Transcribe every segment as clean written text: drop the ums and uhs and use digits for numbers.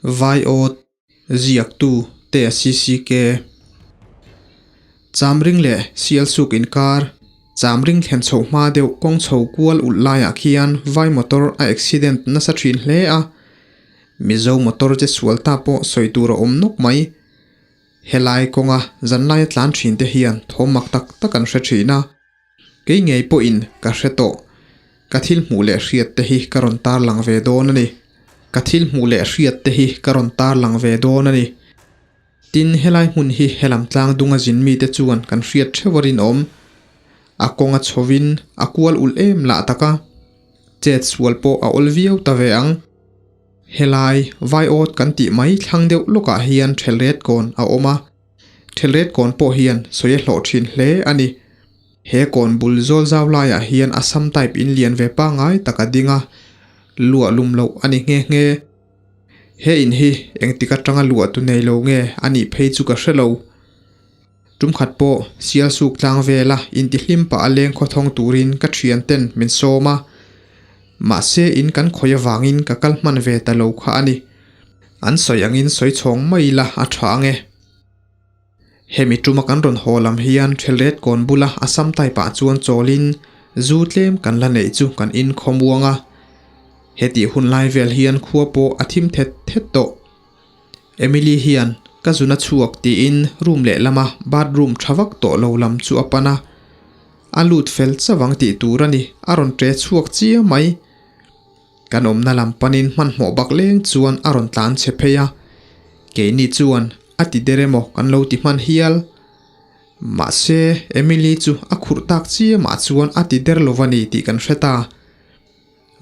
Vaiawt ziaktu te CCK. Chamring leh Sialsuk inkar Chamring thlen chhoh hma deuh kawng chho kual ulh laiah khian vai motor a accident nasa thin hle a, Mizo motor che sual ta pawh sawi tur a awm nawk mai. Helai kawnga zanlaia tlan thin te hian thawm mak tak tak an hre thin a. Kei ngei pawhin ka hre tawh. Ka thil hmuh leh hriat te hi ka rawn tarlang ve dawn a ni. Ka thil hmuh leh hriat te hi ka rawn tarlang ve dawn a ni. Tin, helai hmun hi helam tlang dunga zin mite chuan kan hriat theuh a rinawm. A kawng a chhovin a kual ulh em lah tak a. Chet sual pawh a awl viau ta ve ang. Helai Vaiawt kan tih mai thlang deuh lawkah hian Thelret kawn a awm a. Thelret kawn pawh hian sawi a hlawh thin hle a ni. He kawn bul zawl zau laiah hian Assam type in lian ve pangngai tak a ding a, luah lum loh a ni nghe nghe. He in hi engtik atanga luah tu nei lo nge a nih phei chu ka hre lo. Tum khat pawh Sialsuk tlang vela intihlim pah a leng khawthawng turin ka thian ten min sawm a. Mahse in kan khawih avangin ka kal hman ve ta lo kha a ni. An sawi angin sawi chhawng mai ila a tha ange. Hemi tuma kan rawn haw lam hian Thelret kawn bula Assam type ah chuan chawlin zu tlem kan la neih chu kan in khawmuang a. Hetih hun lai vel hian khua pawh a thim thet thet tawh. Emily hian ka zun a chhuak tiin room lehlama bathroom tha vak tawh lo lam chu a pan a. A lut fel chavang tih tur a ni, a rawn ṭe chhuak chiang mai. Kan awmna lam panin hmanhmawh bak leng chuan a rawn tlan chhe phei a, keini chuan a ti der emaw kan lo ti hman hial. Mahse, Emily chu a khurh tak chiamah chuan a ti der lo va ni tih kan hre ta.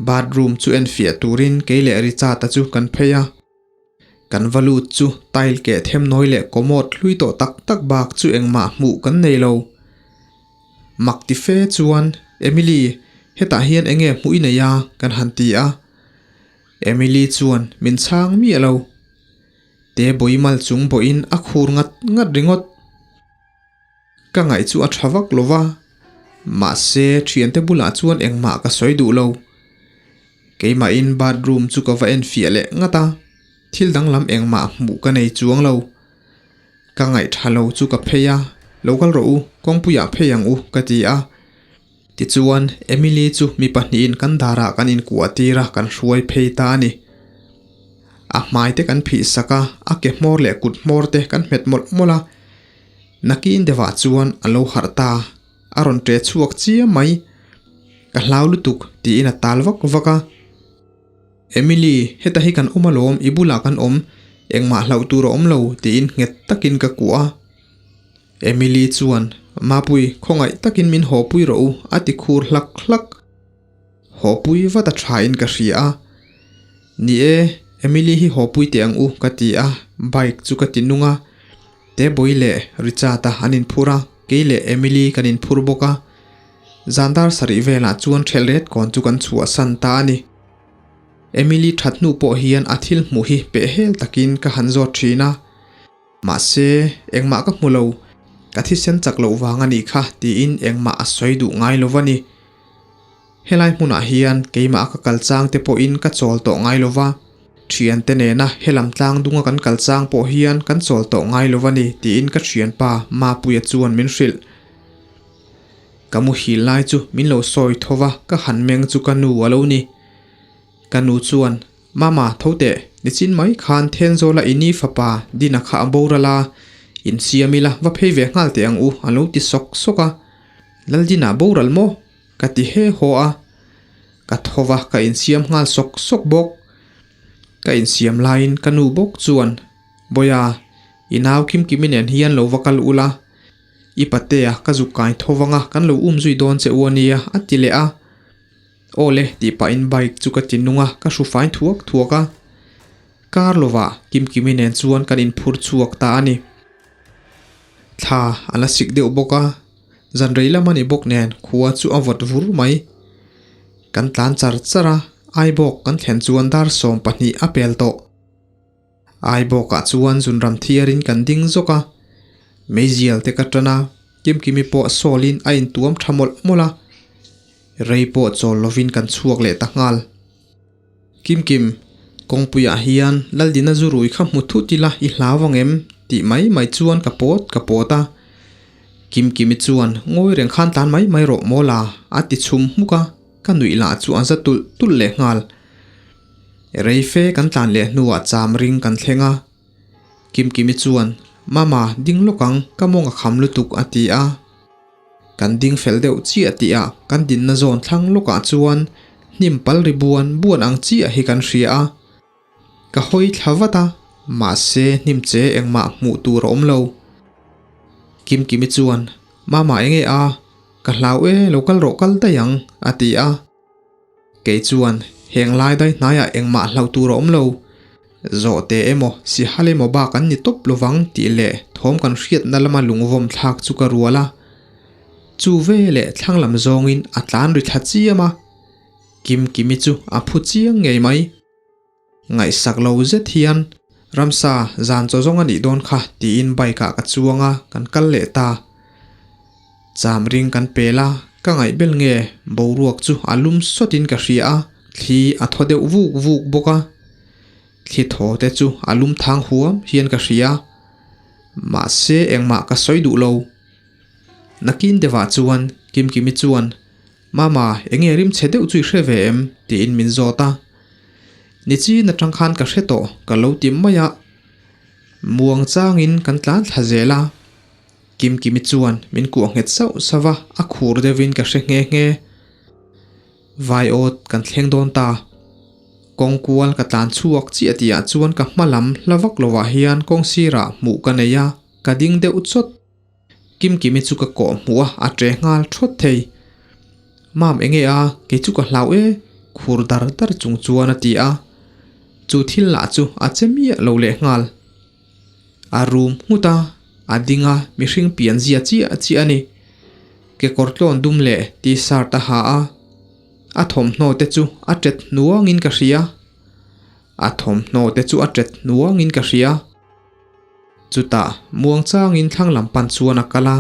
Bathroom chu enfiah turin kei leh Richard-a chu kan phei a. Kan va lut chu tile keh them nawi leh commode hlui tawh tak tak bak chu engmah hmuh kan nei lo. Mak ti fe chuan, Emily, hetah hian enge hmuh i nei a? kan han ti a. Emily chuan min chhang miah lo. Te bawi mal chung bawhin a khur ngat ngat ringawt. Ka ngaih chu a tha vak lo va, mahse thiante bulah chuan engmah ka sawi duh lo. Keimahin bathroom chu ka va enfiah leh ngat a, thil danglam engmah hmuh ka nei chuang lo. Ka ngaih tha lo chu ka phei a, lo kal rawh u, kawngpuiah phei ang u ka ti a. Tichuan Emily chu mi pahnihin kan darah kan inkuah tir a, kan hruai phei ta a ni. A hmai te kan phih sak a, a ke hmawr leh kut hmawr te kan hmet mawlh mawlh a. Nakin deuhah chuan a lo harh ta, a rawn ṭe chhuak chiam mai. Ka hlau lutuk tiin a tal vak vak a. Emily, heta hi kan awm alawm, i bulah kan awm, engmah hlauh tur a awm lo tiin nghet takin ka kuah a. Emily chuan, Mapui, khawngaih takin min hawpui rawh u a ti khur hlak hlak. Hawpui vat a thain ka hria a. Ni e, Emily hi hawpui teh ang u ka ti a, bike chu ka ti nung a. Tebawii leh Richard-a an inphur a, kei leh Emily kan inphur bawk a. Zan dar sarih velah chuan ṭhelh ret kawn chu kan chhuahsan ta a ni. Emily ṭhat hnu pawh hian a thil hmuh hi pehhel takin ka han zawt ṭhin a. Mahse, engmah ka hmu lo, ka thisen chak loh vang a nih kha tiin engmah a sawi duh ngai lo va ni. Helai hmunah hian keimah ka kal chang te pawhin ka chawl tawh ngai lo va, thiante nena helam tlang dunga kan kal chang pawh hian kan chawl tawh ngai lo va ni tiin ka thianpa Mapuia chuan min hrilh. Ka muhil lai chu min lo sawi tho va, ka han meng chu ka nu a lo ni. Ka nu chuan, Mama, tho teh, nichin mai khan Thenzawla i ni fapa Dina kha a boral a, insiam ila va phei ve nghal teh ang u a lo ti sawk sawk a. Laldina boral maw? Ka ti he haw a, ka tho va ka insiam nghal sawk sawk bawk. Ka insiam laiin ka nu bawk chuan, Bawia, i nau Kimkimi nen hian lo va kal ula, i patea ka zuk kai tho vanga kan lo um zui dawn che u ania a ti leh a. Aw le tih pahin bike chu ka ti nung a, ka hru fai thuak thuak a. Kar lovah Kimkimi nen chuan kan inphur chhuak ta a ni. Thla a la sik deuh bawk a, zan rei lam a ni bawk nen khua chu a vawt vur mai. Kan tlan char char a, Aibawk kan thlen chuan dar 12 a pel tawh. Aibawkah chuan zunram thiarin kan ding zawk a, meizial te ka tan a, Kimkimi pawh sawlin a intuam tha mawlh mawlh a, rei pawh chawl lovin kan chhuak leh ta nghal. Kimkim, Kawngpuiah hian Laldina zu rui kha hmu thut ila i hlau ang em? tih mai mai chuan ka pawt ka pawt a. Kimkimi chuan ngawi reng khan tlan mai mai rawh maw la a ti chhum hmuk a, ka nuih lah chu a za tulh tulh leh nghal. Rei fe kan tlan leh hnuah cham ring kan thleng a. Kimkimi chuan, Mama, ding lawk ang, ka mawng a kham lutuk a ti a. Kan ding fel deuh chiah tih ah kan dinna zawn thlang lawkah chuan hnim pal ri buan buan ang chiah hi kan hria a. Ka hawi thla vat a, mahse hnim che engmah hmuh tur a awm lo. Kimkimi chuan, Mama enge a, ka hlau e, lo kal rawh kal daih ang, a ti a. Kei chuan heng lai dai hnaiah engmah hlauh tur a awm lo. Zawhte emaw, sihal emaw bak an ni tawp lovang tih leh thawm kan hriatna lama lungvawm thlak chu ka rual a. Chu veleh thlang lam zawngin a tlan ri thla chiam a. Kimkimi chu a phu chiang ngei mai. Ngaihsak lo zet hian ramsa zan chaw zawng a nih dawn kha tiin bike ah ka chuang a, kan kal leh ta. Cham ring kan pel a, ka ngaih bel nge boruak chu a lum sawt in ka hria a, thli a thaw deuh vuk vuk bawk a. Thli thaw te chu a lum thang huam hian ka hria. Mahse engmah ka sawi duh lo. Nakin deuhah chuan Kimkimi chuan Mama, enge rim chhe deuh chu i hre ve em? tiin min zawt a. Nichin atang khan ka hre tawh, ka lo ti mai a. Muang changin kan tlan thla zel a. Kimkimi chuan min kuah nghet sauh sauh a, a khur deuhin ka hre nghe nghe. Vaiawt kan thleng dawn ta. Kawng kual ka tlan chhuak chiah tihah chuan ka hma lam hla vak lovah hian kawng sirah hmuh ka nei a, ka ding deuh chawt. Kimkimi chu ka kawh hmuh a, a ṭe nghal ṭhawt thei. Mam enge a, kei chu ka hlau e, khur dar dar chung chuan a ti a. Chu thil lah chu a che miah lo leh nghal. A rum nghut a, a ding a, mihring pian zia chiah chiah a ni. Kekawr tlawn dum leh t-shirt a ha a, a thawmhnaw te chu a ṭet hnuangin ka hria. A thawmhnaw te chu a ṭet hnuangin ka hria. Chutah muang changin thlang lam pan chuan a kal a,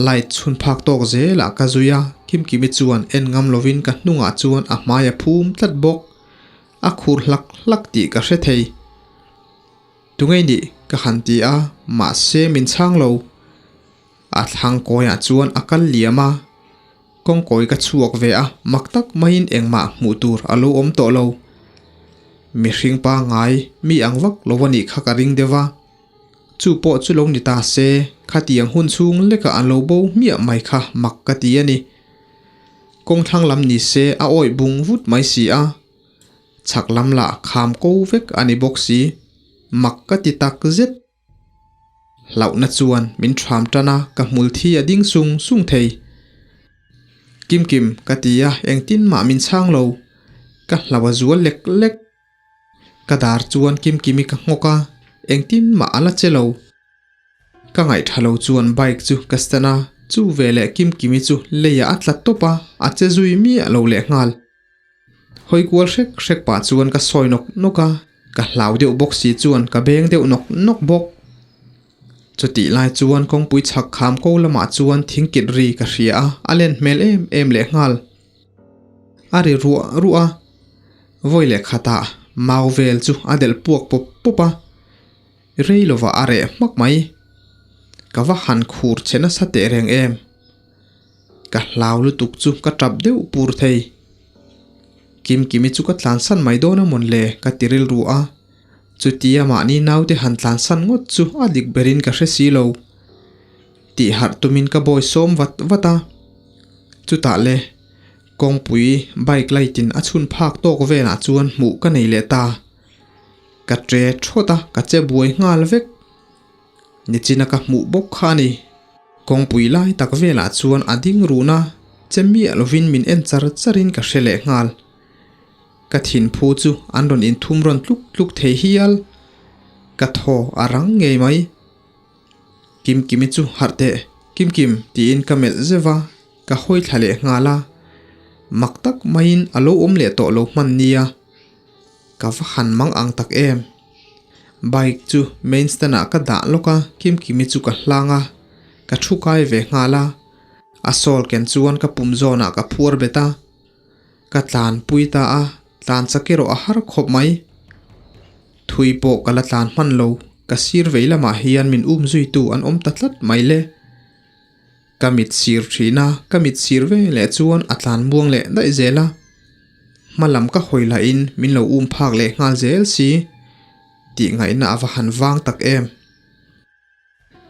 light chhun phak tawk zelah ka zui a, Kimkimi chuan en ngam lovin ka hnungah chuan a hmai a phum tlat bawk, a khur hlak hlak tih ka hre thei. Tungei nih ka han ti a, mahse min chhang lo. A thlang kawiah chuan a kal liam a, kawngkawi ka chhuak ve a, mak tak maiin engmah hmuh tur a lo awm tawh lo. Mihring pangngai mi ang vak lo a nih kha ka ring deuh a, chu pawh chu lo ni ta se, khatiang hun chhung lekah an lo bo hmiah mai kha mak ka ti a ni. Kawngthlang lam ni se a awih bung vut mai si a, chhak lam lah kham ko vek a ni bawk si, mak ka ti tak zet. Hlauhna chuan min ṭham ṭan a, ka hmul thi a ding sung sung thei. Kimkim, ka ti a, engtin mah min chhang lo. Ka hlau a zual lek lek. Ka dar chuan Kimkimi ka nghawk a, engtin mah a la che lo. Ka ngaihṭha lo chuan bike chu ka stand a, chu veleh Kimkimi chu leiah a tla tawp a, a che zui miah lo lehnghal. Hawi kual hrek hrek pah chuan ka sawi nawk nawk a, ka hlau deuh bawk si chuan ka beng deuh nawk nawk bawk. Chutih lai chuan kawngpui chhak kham ko lamah chuan thingkit ri ka hria a, a len hmel em em leh nghal. A ri ruah ruah a, vawi leh khatah mau vel chu a delh puak pawp pawp a, rei lovah a reh hmak mai. Ka va han khur che nasa teh reng em. Ka hlau lutuk chu ka tap deuh pur thei. Kimkimi chu ka tlansan mai dawn a mawn le ka ti rilru a. Chutia mahni naute han tlansan ngawt chu a dik berin ka hre si lo. Tih harh tumin ka bawi sawm vat vat a. Chutah le, kawngpui bike light in a chhun phak tawk velah chuan hmuh ka nei leh ta. Ka tre thawt a, ka che buai nghal vek. Nichina ka hmuh bawk kha a ni. Kawngpui lai tak velah chuan a ding run a, che miah lovin min en char charin ka hre leh nghal. Ka thinphu chu an rawn inthum rawn tluk tluk thei hial. Ka thaw a rang ngei mai. Kimkimi chu harh teh, Kimkim tiin ka melh zeuh a, ka hawi thla leh nghal a. Mak tak maiin a lo awm leh tawh lo hman nia. Ka va han mang ang tak em. Bike chu main stand ah ka dah lawk a, Kimkimi chu ka hlang a, ka thu kai ve nghal a. A sawl ken chuan ka pum zawnah ka phuar bet a. Ka tlan pui ta a, tlan chak erawh a har khawp mai. Thui pawh ka la tlan hman lo, ka sir vei lamah hian min um zuitu an awm ta tlat mai le. Ka mit sir thin a, ka mit sir ve leh chuan a tlan muang leh daih zel a. Hma lam ka hawi lahin min lo um phak leh nghal zel si. Tih ngaihna a va han vang tak em.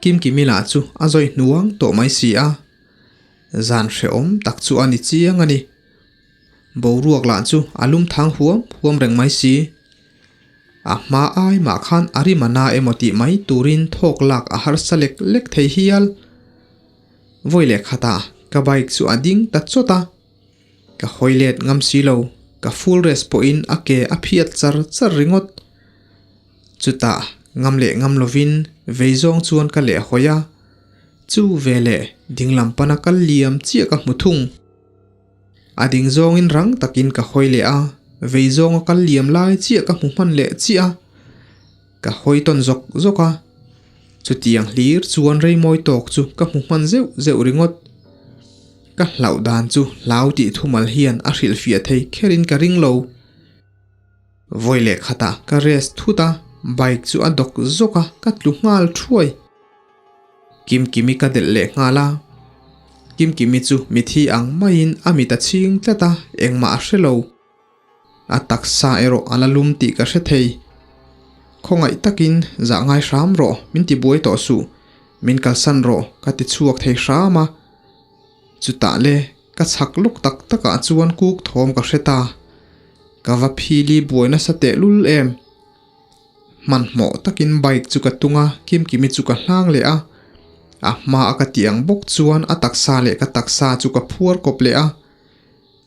Kimkimi lah chu a zawi hnuang tawh mai si a, zan hrehawm tak chu a ni chiang a ni. Boruak lah chu a lum thang huam huam reng mai si. A hma ai mah khan a rim a na emaw tih mai turin thawk lak a harsa lek lek thei hial. Vawi leh khatah ka bike chu a ding ta chawt a, ka hawi let ngam si lo, ka full rest pawhin a ke a phiat char char ringawt. Chutah ngam leh ngam lovin vei zawng chuan ka leh hawi a, chu veleh dinglam pana kal liam chiah ka hmu thung. A ding zawngin rang takin ka hawi leh a, vei zawnga kal liam lai chiah ka hmu hman leh chiah a, ka hawi tawn zawk zawk a. Chutiang hlir chuan rei mawi tawk chu ka hmu hman zeuh zeuh ringawt. Ka hlauh dan chu hlau tih thumal hian a hrilhfiah thei kherin ka ring lo. Vawi leh khatah ka rest thut a, bike chu a dawk zawk a, ka tlu nghal thuai. Kimkimi ka delh leh nghal a, Kimkimi chu mithi ang maiin a mit a chhing tlat a, engmah a hre lo. A taksa erawh a la lum tih ka hre thei. Khawngaih takin zah ngai hram rawh, min ti buai tawh suh, min kalsan rawh ka ti chhuak thei hram a. Chutah le ka chhak lawk tak takah chuan kuk thawm ka hre ta. Ka va phili buai nasa tehlul em. Hmanhmawh takin bike chu ka tung a, Kimkimi chu ka hlang leh a. A hma a ka tih ang bawk chuan a taksa leh ka taksa chu ka phuar kawp leh a.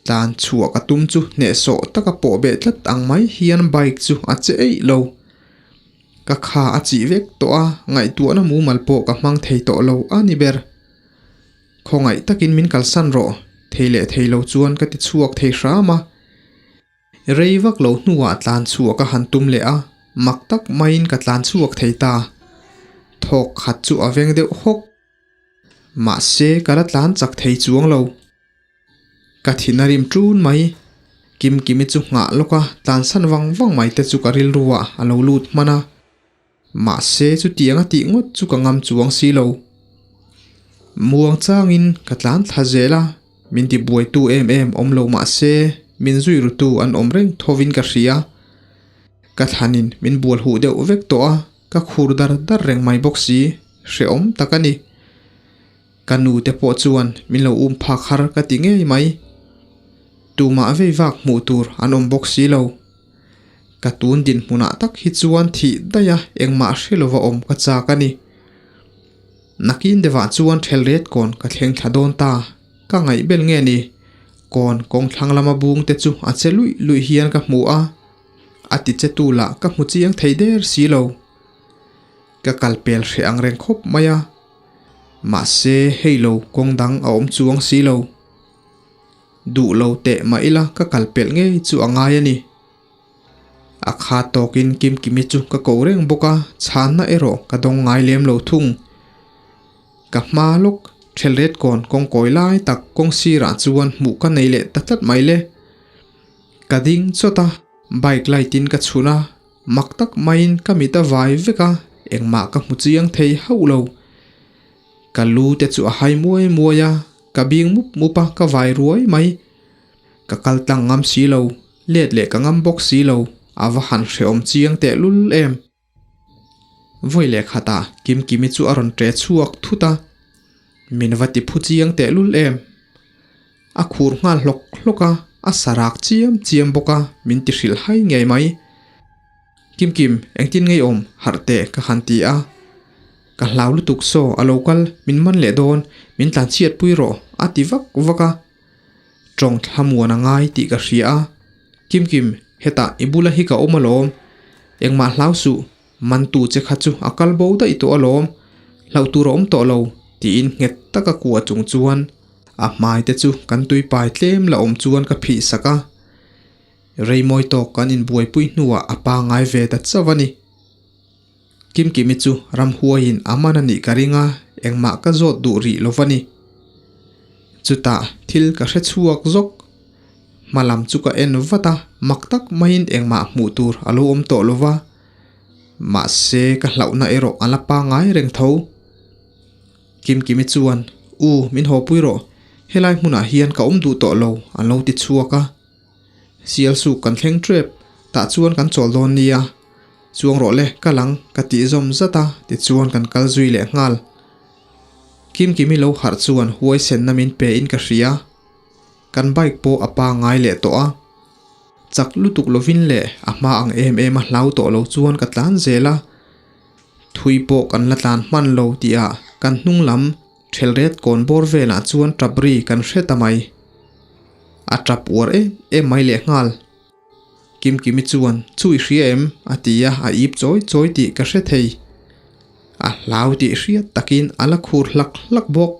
Tlan chhuah ka tum chu hnehsawh taka pawh beh tlat ang mai hian bike chu a che eih lo. Ka kha a chih vek tawh a, ngaihtuahna mumal pawh ka hmang thei tawh lo a ni ber. Khawngaih takin min kalsan rawh, thei leh thei lo chuan ka ti chhuak thei hram a. Rei vak lo hnuah tlan chhuah ka han tum leh a, mak tak maiin ka tlan chhuak thei ta. Thawk khat chu a veng deuh hawk. Mahse ka la tlan chak thei chuang lo. Ka thin a rim ṭun mai. Kimkimi chu nghah lawk a, tlansan vang vang mai te chu ka rilruah a lo lut hman a. Mahse chutiang a tih ngawt chu ka ngam chuang si lo. Muang changin ka tlan thla zel a, min ti buaitu em em awm lo mahse min zui rutu an awm reng thovin ka hria. Ka thlanin min bual huh deuh vek tawh a, ka khur dar dar reng mai bawk si, hrehawm tak a ni. Ka nu te pawh chuan min lo um phak har ka ti ngei mai. Tumah vei vak hmuh tur an awm bawk si lo. Ka tun dinhmunah tak hi chuan thih daih a engmah hre lova awm ka chak a ni. Nakin deuhah chuan thelret kawn ka thleng thla dawn ta, ka ngaih bel nge ni? Kawn kawng thlang lama bung te chu a che luih luih hian ka hmu a, a ti che tu lah ka hmu chiang thei der si lo. Ka kal pel hreh ang reng khawp mai a, mahse hei lo kawng dang a awm chuang si lo. Duh lo teh mah ila ka kal pelh ngei chu a ngai a ni. A kha tawkin Kimkimi chu ka ko reng bawk a, chhanna erawh ka dawng ngai lem lo thung. Ka hma lawk thelret kawn kawngkawi lai tak kawng sirah chuan hmuh ka nei leh ta tlat mai le. Ka ding chawt a, bike light in ka chhun a, mak tak maiin ka mit a vai vek a, engmah ka hmu chiang thei hauh lo. Ka lu te chu a hai muai muai a, Ka bing mup mup a, ka vai ruai mai. Ka kal tlang ngam si lo, let leh ka ngam bawk si lo, a va han hrehawm chiang teh lul em. Vawi leh khatah Kimkimi chu a rawn ṭe chhuak thut a, min va ti phu chiang teh lul em. A khur nghal hlawk hlawk a, a sa rak chiam chiam bawk a, min ti hrilh hai ngei mai. Kimkim, engtin ngei awm harh teh ka han ti a. Ka hlau lutuk saw a lo kal, min man leh dawn, min tlan chhiat pui rawh a ti vak vak a. Tawng thlamuan a ngai tih ka hria a. Kimkim, hetah i bula hi ka awm alawm. Engmah hlau suh, mantu che kha chu a kal bo daih tawh alawm, hlauh tur a awm tawh lo tiin nghet taka kua chung chuan a hmai te chu kan tuipai tlem la awm chuan ka phih sak a. Rei mawi tawk kan inbuaipui hnuah a pangngai ve ta chauh a ni. Kimkimi chu ramhuaiin a man a nih ka ring a, engmah ka zawt duh rih lo va ni. Chutah thil ka hre chhuak zawk. Hma lam chu ka en vat a, mak tak maiin engmah hmuh tur a lo awm tawh lo va. Mahse ka hlauhna erawh a la pangngai reng tho. Kimkimi chuan, U, min haw pui rawh, helai hmunah hian ka awm duh tawh lo, an lo ti chhuak a. Sialsuk kan thleng tep, tah chuan kan chawl dawn nia. Chuang rawh le, ka lang, ka tih zawm zat a, tichuan kan kal zui leh nghal. Kimkimi lo harh chuan huaisenna min pe in ka hria. Kan bike pawh a pangngai leh tawh a. Chak lutuk lovin leh a hma ang em em a hlau tawh lo chuan ka tlan zel a. Thui pawh kan la tlan hman lo tih ah kan hnung lam thelret kawn bawr velah chuan tap ri kan hre ta mai. A tap uar em em mai leh nghal. Kimkimi chuan chu i hria em? a ti a, a ip chawi chawi tih ka hre thei. A hlau tih hriat takin a la khur hlak hlak bawk.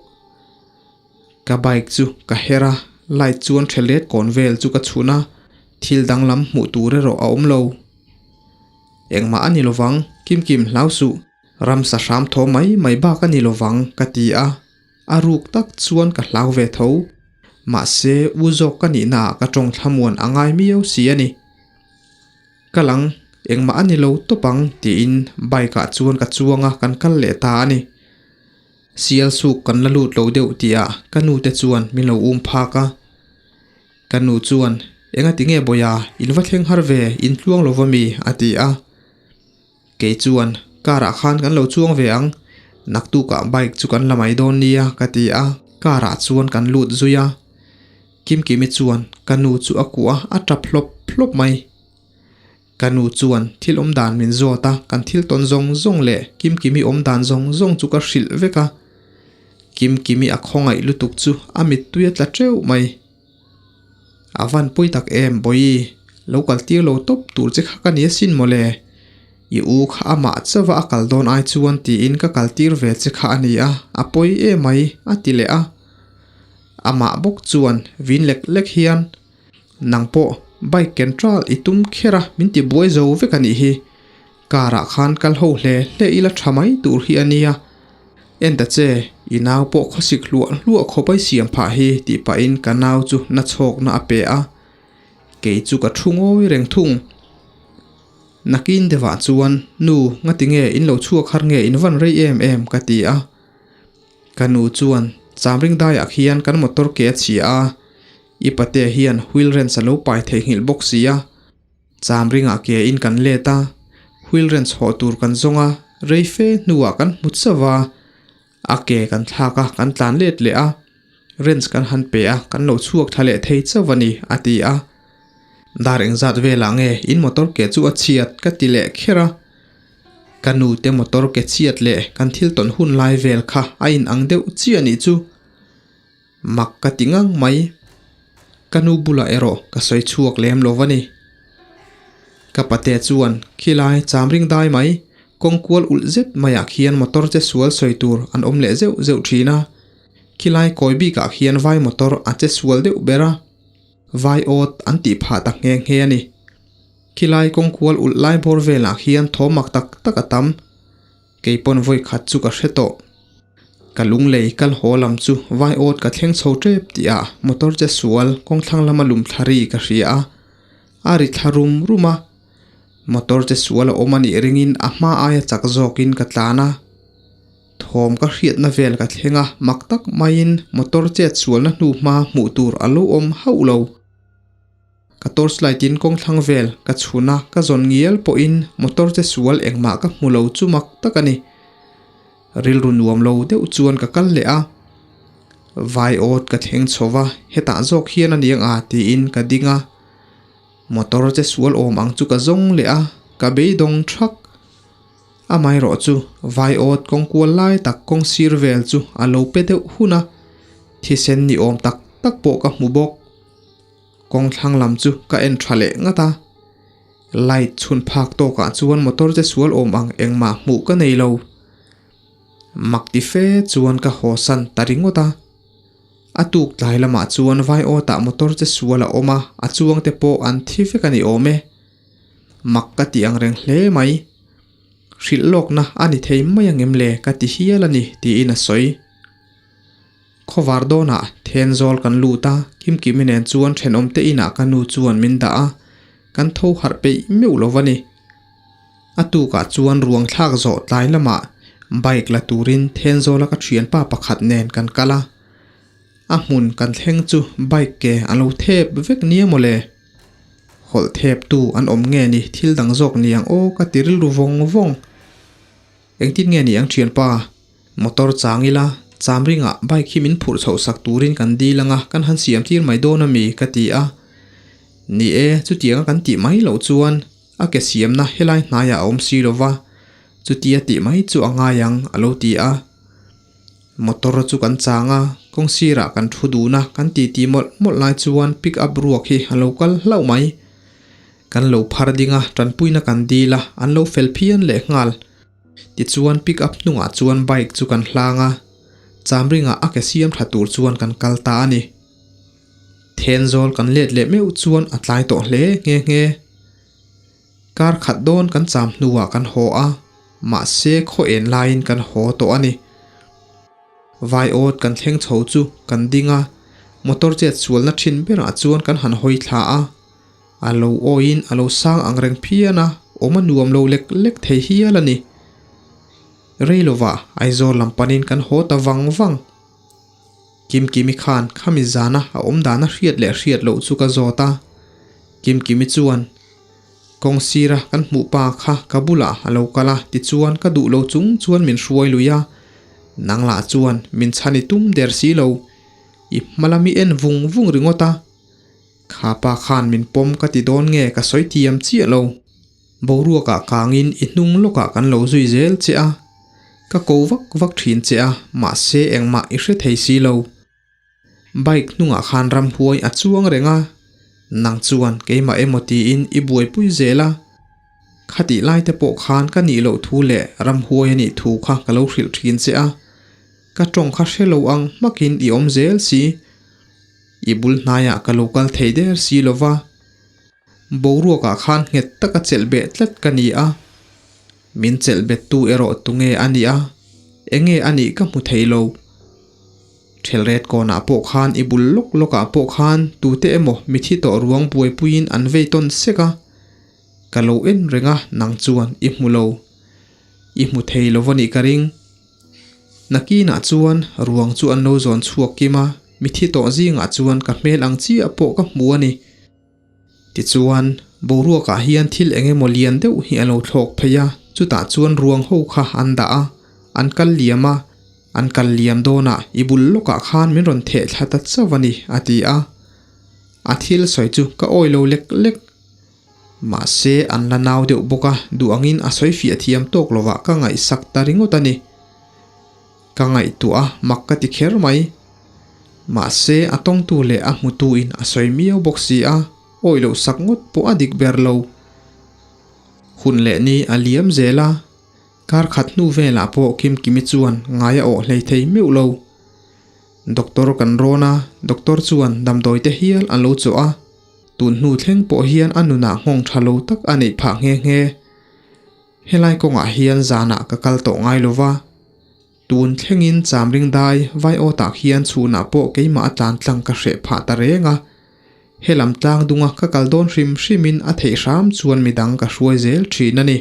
Ka bike chu ka her a, light chuan thelret kawn vel chu ka chhun a, thil danglam hmuh tur erawh a awm lo. Engmah a ni lovang, Kimkim hlau suh, ramsa hram thaw mai mai bak a ni lovang ka ti a, a ruk tak chuan ka hlau ve tho. Mahse, u zawk ka nihnaah ka tawng thlamuan a ngai miau si a ni. Ka lang, engmah a ni lo tawp ang tiin bike ah chuan ka chuang a, kan kal leh ta a ni. Sial suk kan la lut lo deuh tihah ka nu te chuan min lo um phak a. Ka nu chuan, Engati nge Bawia, in va thleng har ve, in tluang lo va mi? a ti a. Kei chuan, Car ah khan kan lo chuang ve ang, naktukah bike chu kan la mai dawn nia ka ti a, car ah chuan kan lut zui a. Kimkimi chuan ka nu chu a kuah a, a tap hlawp hlawp mai. Ka nu chuan thil awm dan min zawt a, kan thil tawn zawng zawng leh Kimkimi awm dan zawng zawng chu ka hrilh vek a. Kimkimi a khawngaih lutuk chu a mittui a tla teuh mai. A van pawi tak em Bawihi, lo kal tir lo tawp tur che kha ka ni asin mawle. I u kha amah chauha a kal dawn ai chuan tiin ka kal tir ve che kha a ni a, a pawi emai a ti leh a. Amah bawk chuan vin lek lek hian. Nang pawh bike ken tral i tum kher a, min ti buai zo vek a nih hi. Car ah khan kal ho hle hle ila tha mai tur hi a nia. En ta che, i nau pawh khawsik hluah hluah khawp a i siam phah hi tih pahin ka nau chu na chhawkna a pe a. Kei chu ka thu ngawi reng thung. Nakin deuhah chuan, Nu, ngati nge in lo chhuak har nge in van rei em em ka ti a. Ka nu chuan, Chamring daiah khian kan motor ke a chhia a, I patea hian wheel wrench a lo pai theihnghilh bawk si a, cham ringah ke in kan let a, wheel wrench hawh tur kan zawng a, rei fe hnuah kan hmu chauh a, a ke kan thlak a, kan tlan let leh a, wrench kan han pe a, kan lo chhuak thla leh thei chauh a ni, a ti a. Dar engzat velah nge in motor ke chu a chhiat ka ti leh kher a, ka nu te motor ke chhiat leh kan thil tawn hun lai vel kha a inang deuh chiah nih chu. Mak ka ti ngang mai. Ka nu bulah erawh ka sawi chhuak lem lo va ni. Ka pate chuan khilai cham ring dai mai, kawng kual ulh zet maiah khian motor che sual sawi tur an awm leh zeuh zeuh thin a. Khilai kawi bikah khian vai motor a che sual deuh ber a, vai awt an tih phah ta nghe nghe a ni. Khilai kawng kual ulh lai bawr velah khian thaw mak tak tak a tam. Kei pawn vawi khat chu ka hre tawh. Ka lunglei kal haw lam chu vai awt ka thleng chho tep tih ah motor che sual kawngthlang lama lum thla ri ka hria a, a ri thla rum rum a. Motor che sual a awm a nih ringin a hma aia chak zawkin ka tlan a. Thawm ka hriatna vel ka thleng a, mak tak maiin motor chet sualna hnu hma hmuh tur a lo awm hauh lo. Ka torchlight in kawngthlang vel ka chhun a, ka zawn ngial pawhin motor che sual engmah ka hmu lo chu mak tak a ni. Rilru nuam lo deuh chuan ka kal leh a, vai awt ka thleng chho va, hetah zawk hian a niang a tiin ka ding a. Motor che sual awm ang chu ka zawng leh a, ka beidawng thak. Amaherawh chu vai awt kawngkual lai tak kawng sir vel chu a lo pe deuh hun a, thisen ni awm tak tak pawh ka hmu bawk. Kawng thlang lam chu ka en tha leh ngat a, light chhun phak tawkah chuan motor che sual awm ang engmah hmuh ka nei lo. Mak ti fe chuan ka haw san ta ringawt a. A tuk tlai lamah chuan vai awtah motor che sual a awm a, a chuang te pawh an thi vek a ni awm e. Mak ka ti ang reng hle mai. Hrilh lawkna a ni thei mai angem le ka ti hial a ni tiin a sawi. Khawvar dawnah Thenzawl kan lut a, Kimkimi nen chuan thenawmte inah ka nu chuan min dah a, kan tho harh peih meuh lo va ni. A tukah chuan ruang thlak zawh tlai lamah bike la turin Thenzawla ka thianpa pakhat nen kan kal a. A hmun kan thleng chu bike ke a lo thep vek nia mawle. Hawlh thep tu an awm nge ni thil dang zawk ni ang aw ka ti rilru vawng vawng. Engtin nge ni ang thianpa? Motor chang ila, Chamringah bike hi min phurh chhoh sak turin kan dil anga kan han siam tir mai dawn ami ka ti a. Ni e, chutianga kan tih mai loh chuan a ke siamna helai hnaiah a awm si lova, chutia tih mai chu a ngai ang a lo ti a. Motor chu kan chang a, kawng sirah kan thu dun a, kan titi mawlh mawlh lai chuan pick up ruak hi a lo kal hlauh mai. Kan lo phar ding a, tanpuina kan dil a, an lo fel phian leh nghal. Tichuan pick up hnungah chuan bike chu kan hlang a, Chamringah a ke siam tha tur chuan kan kal ta a ni. Thenzawl kan let leh meuh chuan a tlai tawh hle nghe nghe. Kar khat dawn kan cham hnuah kan haw a, mahse khaw en laiin kan haw tawh a ni. Vaiawt kan thleng chho chu kan ding a, motor chet sualna thin berah chuan kan han hawi thla a. A lo awiin a lo sang ang reng phian a, awm a nuam lo lek lek thei hial a ni. Rei lovah Aizawl lam panin kan haw ta vang vang. Kimkimi khan khami zana a awm dana hriat leh hriat loh chu ka zawt a. Kimkimi chuan, Kawng sira kan hmuh pa kha ka bulah a lo kal a tichuan ka duh lo chung chuan min hruai lui a. Nang lah chuan min chhan i tum der si lo. I hma lam i en vung vung ringawt a. Kha pa khan min pawm ka ti dawn nge ka sawi thiam chiah lo. Boruakah kangin i hnung lawkah kan lo zui zel che a. Ka ko vak vak thin che a, mahse engmah i hre thei si lo. Bike hnungah khan ramhuai a chuang reng a, nang chuan keimah emaw tiin i buaipui zel a. Khatih lai te pawh khan ka nih loh thu leh ramhuai a nih thu kha ka lo hrilh thin che a. Ka tawng kha hre lo ang hmakin i awm zel si. I bul hnaiah ka lo kal thei der si lo va. Boruakah khan nghet taka chelh beh tlat ka ni a. Min chelh bettu erawh tunge a nih a, enge a nih ka hmu thei lo. Thelret kawnah pawh khan i bul lawk lawkah pawh khan tute emaw mithi tawh ruang buaipuiin an vei tawn sek a. Ka lo en reng a, nang chuan i hmu lo. I hmu thei lo va nih ka ring. Nakinah chuan ruang chu an lo zawn chhuak kim a, mithi tawh zingah chuan ka hmel ang chiah pawh ka hmu a ni. Tichuan, boruakah hian thil eng emaw lian deuh hi a lo thlawk phei a, chutah chuan ruang ho kha an dah a, an kal liam a, an kal liam dawnah i bul lawkah khan min rawn theh thla ta chauh a ni, a ti a. A thil sawi chu ka awi lo lek lek. Mahse, an la nau deuh bawk a, duh angin a sawi fiah thiam tawk lovah ka ngaihsak ta ringawt a ni. Ka ngaihtuah a, mak ka ti kher mai. Mahse, a tawngtu leh a hmutuin a sawi miau bawk si a, awih loh sak ngawt pawh a dik ber lo. Hun leh ni a liam zel a, kar khat hnu velah pawh Kimkimi chuan ngai a awh hlei thei meuh lo. Doctor kan rawn a, doctor chuan damdawi te hial a lo chawh a, tun hnu thleng pawh hian a nunah nghawng tha lo tak a neih phah nghe nghe. Helai kawngah hian zanah ka kal tawh ngai lo va, tun thlengin Chamring dai Vaiawtah khian chhunah pawh keimah a tlan tlang ka hreh phah ta reng a. Helam tlang dunga ka kal dawn hrim hrimin a theih hram chuan midang ka hruai zel thin a ni.